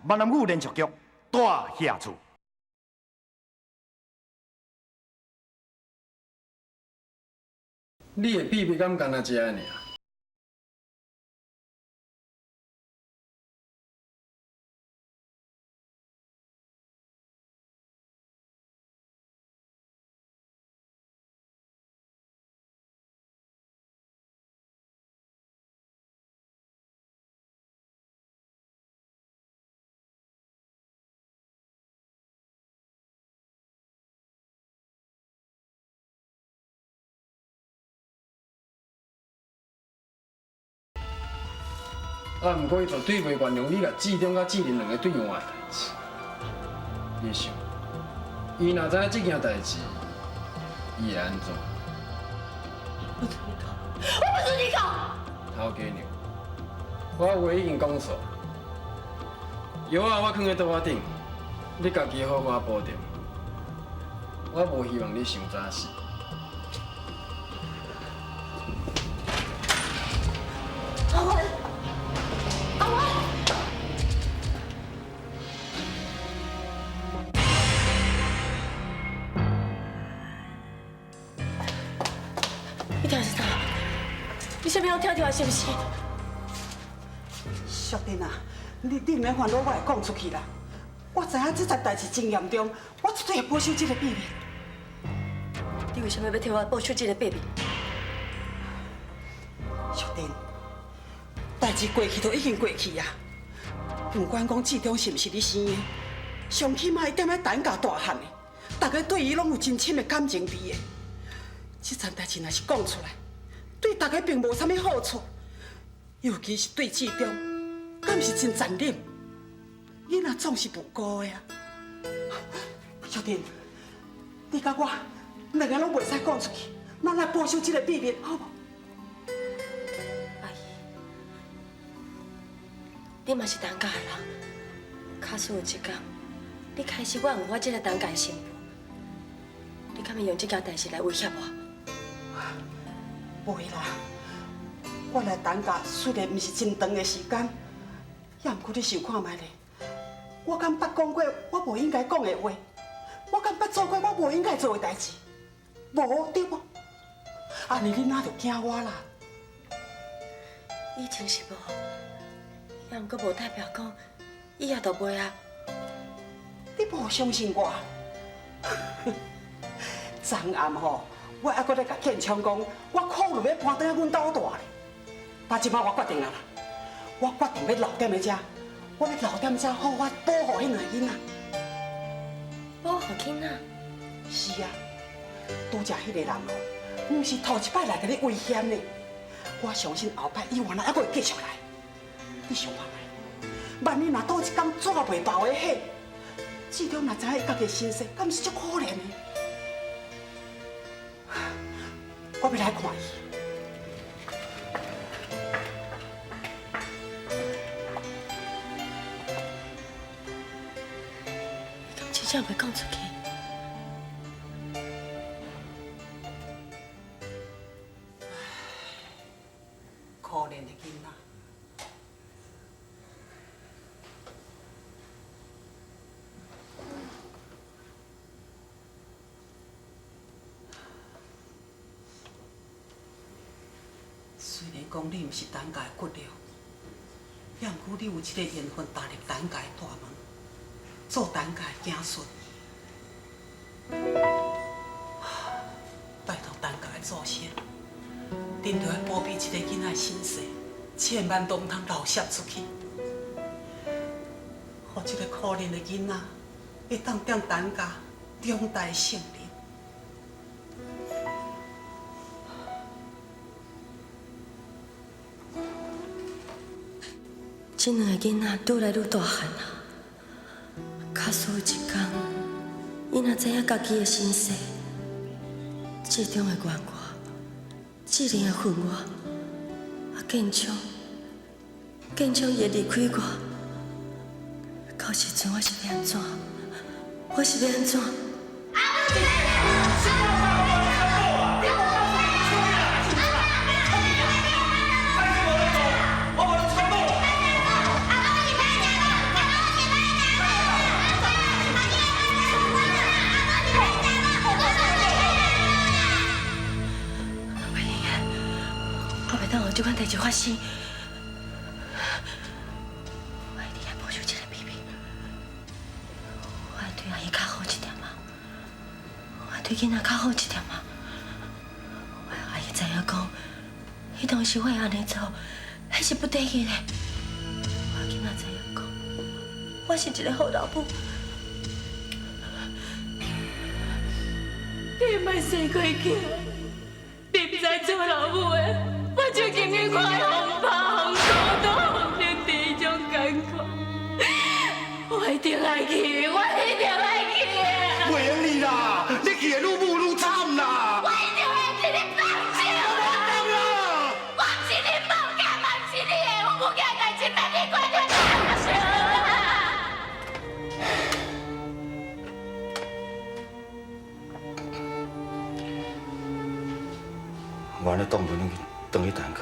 闽南語連續劇《大額厝》。你的秘密敢干焦這爾？啊，毋過伊絕對袂原諒你共志中佮志玲兩个對換的代誌。你想，伊若知影這件代誌，伊會按怎？我准你講，我不准你講。頭家娘，我話已經講煞，藥仔我囥佇桌仔頂，你家己好好保重。我無希望你傷早死。阿文，阿文，你聽是啥？你啥物攏聽著啊？是毋是？淑珍啊，你毋免煩惱，我會講出去啦。我知影這件代誌真嚴重，我絕對會保守這個秘密。你為啥物欲替我保守這個秘密？淑珍，代誌過去都已經過去啊。毋管講志中是毋是你生的，上起碼伊踮咧陳家大漢的，大家對伊攏有真深的感情佇的。這層代誌若是講出來，對大家並無啥物好處，尤其是對志中，敢是真殘忍？囡仔總是無辜的啊。淑珍，你佮我兩个攏袂使講出去，咱來保守這個秘密，好無？阿姨，你嘛是陳家的人，假使有一天，你開始怨恨我這個陳家的新婦，你敢會用這件代誌來威脅我？袂啦，我來陳家雖然毋是真長的時間，也毋過你想看覓咧，我敢捌講過我無應該講的話，我敢捌做過我無應該做的代誌，無對無？按呢你哪著驚我啦？以前是無，也毋過無代表講以後就袂啊。你無相信我？昨暗吼，我猶閣咧共建昌講，我考慮欲搬轉來阮兜蹛咧。但這擺我決定啊啦，我決定欲留踮咧遮，我欲留踮遮好好保護彼兩個囡仔。保護囡仔？是啊，拄才彼個人哦，毋是頭一擺來共你威脅呢。我相信後擺伊原來猶閣會繼續來。你想看覓？萬一若倒一工紙袂爆的火，志中若知影伊家己的身世，敢毋是足可憐的？我欲來看伊。你敢真正袂講出去？可憐的囡仔。雖然講你毋是陳家的骨肉，也毋過你有這個緣分踏入陳家的大門，做陳家的子孫。拜託陳家的祖先，恁著愛保庇這個囡仔的身世，千萬都毋通流泄出去，予這個可憐的囡仔會當踮陳家長大成人。這兩个囡仔愈來愈大漢啊，假使有一天，伊若知影家己的身世，志中會怨我，志玲會恨我，啊建昌，建昌伊會離開我，到時陣我是欲按怎？我是欲按怎？款代誌發生，我一定愛保守這個秘密。我愛對阿姨較好一點仔，我愛對囡仔較好一點仔。我愛阿姨知影講，彼當時我會按呢做，彼是不得已的。我囡仔知影講，我是一個好老母。你莫生過氣，你毋知做老母的，目睭經經看予予拍予苦，都予面對彼種艱苦。我一定愛去，我一定愛去。袂用你啦，你去會愈母愈慘啦。我一定會去，你放手啦！我毋是你某囝，嘛毋是你的，我母囝代誌，別你管，你放手啦！我按呢擋袂轉去陳家，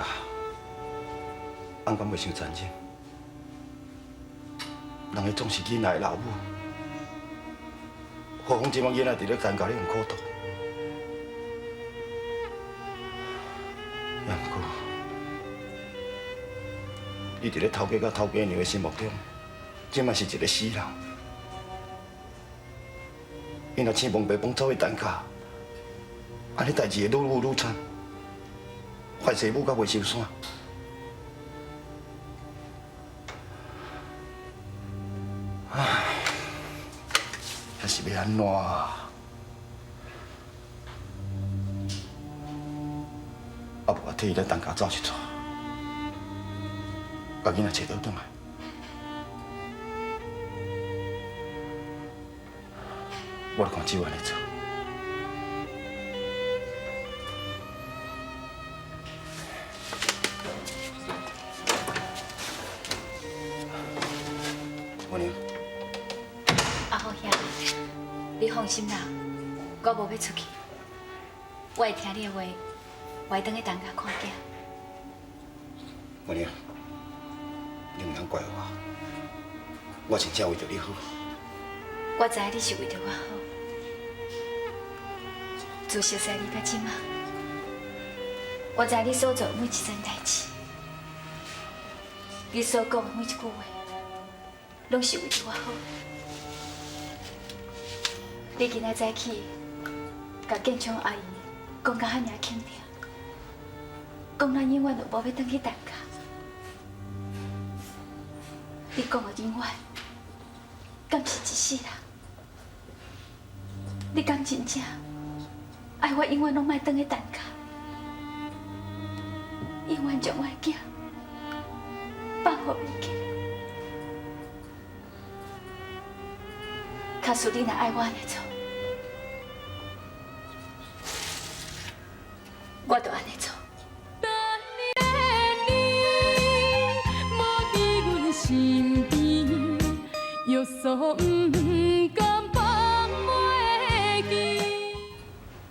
按敢袂傷殘忍？人彼總是囡仔的老母，何況這擺囡仔佇咧陳家咧用苦毒。也毋過，你佇咧頭家佮頭家娘的心目中，這擺是一個死人。伊若青崩白崩走去陳家，按呢代誌會愈母愈慘。發誓母甲袂收山。唉，還是欲按怎啊？啊，無我替伊來陳家走一逝，共囡仔揣倒轉來。我就看只有按呢做。姑娘，阿虎兄，你放心啦，我無欲出去，我會聽你的話，我會轉去陳家看囝。姑娘，你毋通怪我，我真正為著你好。我知你是為著我好，自熟似你到這馬，我知你所做每一件代誌，你所講的每一句話，攏是為著我好。你今仔早起，共建昌阿姨講甲遐爾肯定，講咱永遠都無欲轉去陳家。你講的永遠，敢是一世人？你敢真正愛我永遠攏莫轉去陳家，永遠將我的囝放予袂記？假使你若愛我按呢做，我就按呢做。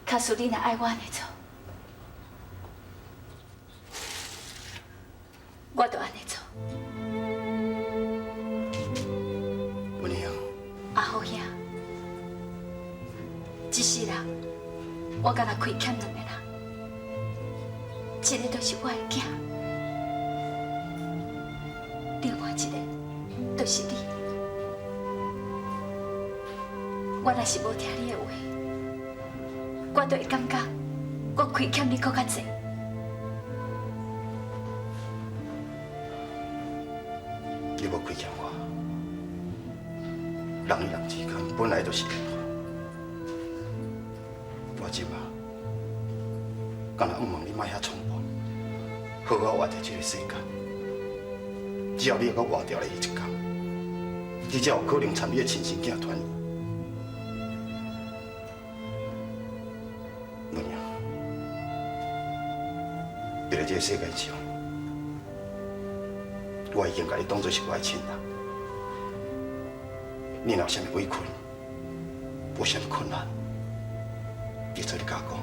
假使你若愛我按呢做，我就按呢做。文英，阿虎兄，這世人我敢若虧欠兩個人，一個就是我的囝，另外一個就是你。我若是無聽你的話，我就會感覺我虧欠你閣較濟。你無虧欠我，人與人之間本來就是緣分。我這擺，敢若向望你莫遐衝動，好好活佇這個世間。只要你會閣活著的彼一天，你才有可能參你的親生囝團圓。文英，佇咧這個世界上，我已經共你當作是我的親人。你若有啥物委屈，有啥物困難，你做咧共我講，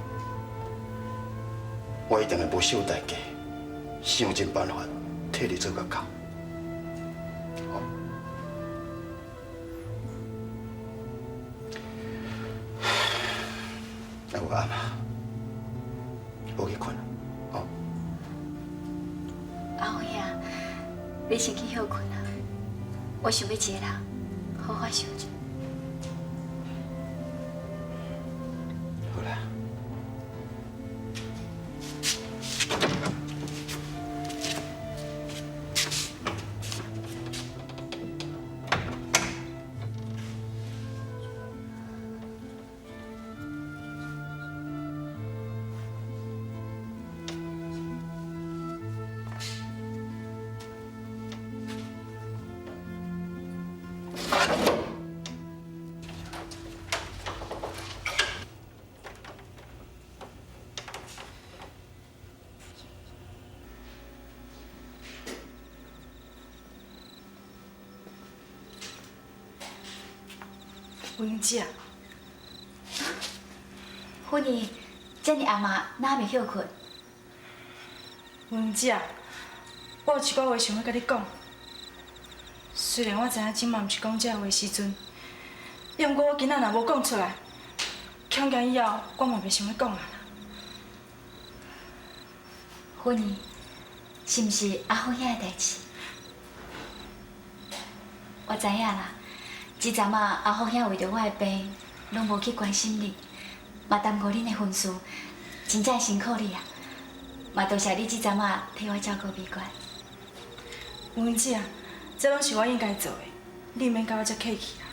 我一定會無惜代價，想盡辦法替你做甲到。好，啊，有暗啊，好去睏，哦。先去歇睏啊，我想欲一个人好好想一下。好啦。文姐，芬姨，這爾暗啊，哪未歇睏？文姐，我有一寡話想欲佮你講。雖然我知影這馬毋是講這話的時陣，毋過我今仔若無講出來，恐驚以後我嘛袂想欲講啊。芬姨，是毋是阿福兄的代誌？我知影啦。這陣仔，阿福兄為著我的病，攏無去關心你，嘛耽誤恁的婚事，真正辛苦你啊！嘛多謝你這陣仔替我照顧美娟。文姐，這攏是我應該做的，你毋免佮我遮客氣啦。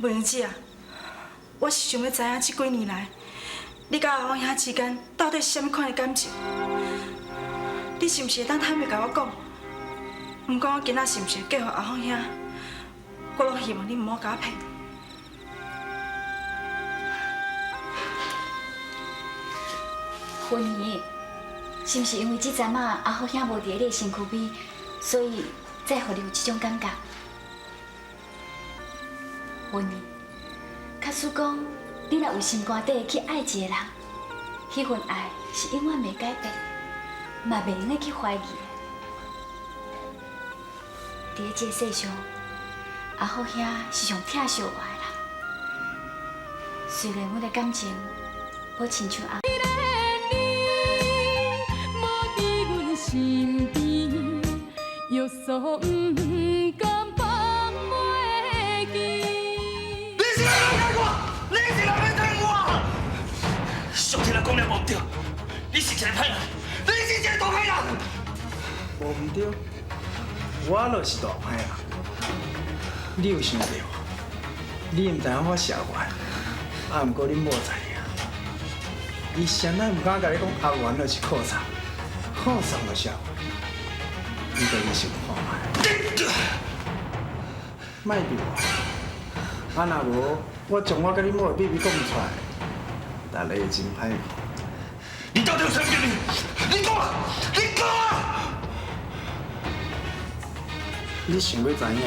文姐，我是想欲知影這幾年來，你佮阿福兄之間到底是啥物款的感情？你是毋是會當坦白共我講？毋管我今仔是毋是會嫁予阿福兄，我攏希望你毋好共我騙。芬姨，是毋是因為這陣仔阿福兄無佇你的身軀邊，所以才會予你有這種感覺？芬姨，假使講你若有心肝底去愛一個人，彼份愛是永遠袂改變。嘛袂用得去懷疑。佇咧這個世上，阿福兄是上疼惜我的人。雖然阮的感情無親像阿。你是來傷害我，你是來要害我。上天若講了無對，你是一個歹人。你是一個大歹人，無毋對，我就是大歹人。你有想著無？你毋知影我是阿元，啊，毋過恁某知影。伊啥物毋敢共你講阿元就是靠山，靠山就是阿元。你家己想看覓？莫逼我，啊若無，我將我佮你某的秘密講出來，大家會真歹看。你到底有啥秘密？你講啊！你講啊！你想欲知影？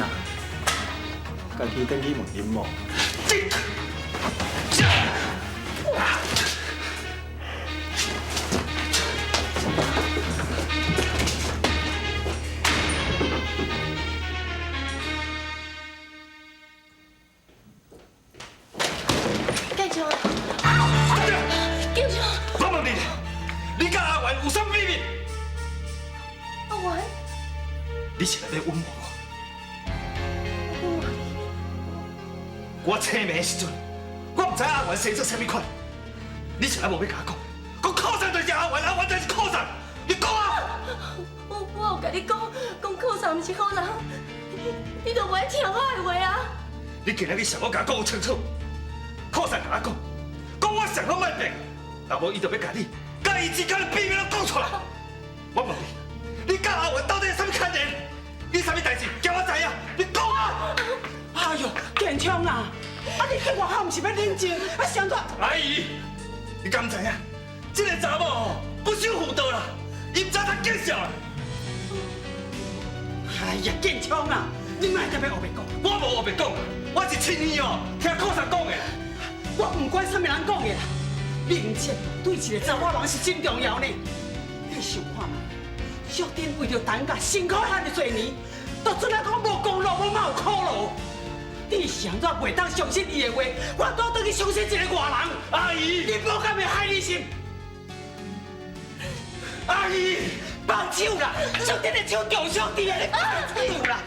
家己轉去問恁某。建昌，建昌，我問你，你佮阿元有啥秘密？阿元，你是來欲隱瞞我？我清明的時陣，我毋知阿元生做啥物款，你是來無欲共我講？講靠山就是阿元，阿元就是靠山，你講啊！我有共你講，講靠山毋是好人，你就袂愛聽我的話啊！你今日去上好共我講清楚，靠山共我講，講我上好莫變，若無伊就欲共你，共伊之間的秘密攏講出來。我問你，你佮阿元到底有啥物牽連？你啥物代誌，叫我知影，你講啊！哎喲，建昌啊，啊你去外口毋是欲冷靜，啊啥怎？阿姨，你敢知影？這個查某吼不守婦道啦，伊毋知他見笑啦。哎呀，建昌啊，你莫特欲烏白講。我無烏白講，我是親耳哦聽靠山講的。我毋管啥物人講的啦，面子對一個查某人是真重要呢。你想看覓？淑珍為著陳家辛苦遐爾濟年，到陣仔講無功勞，我嘛有苦勞。你是按怎袂當相信伊的話，我倒轉去相信一個外人？阿姨，你無敢會害你心？阿姨，放手啦！小弟的手中小弟的，你放手啦！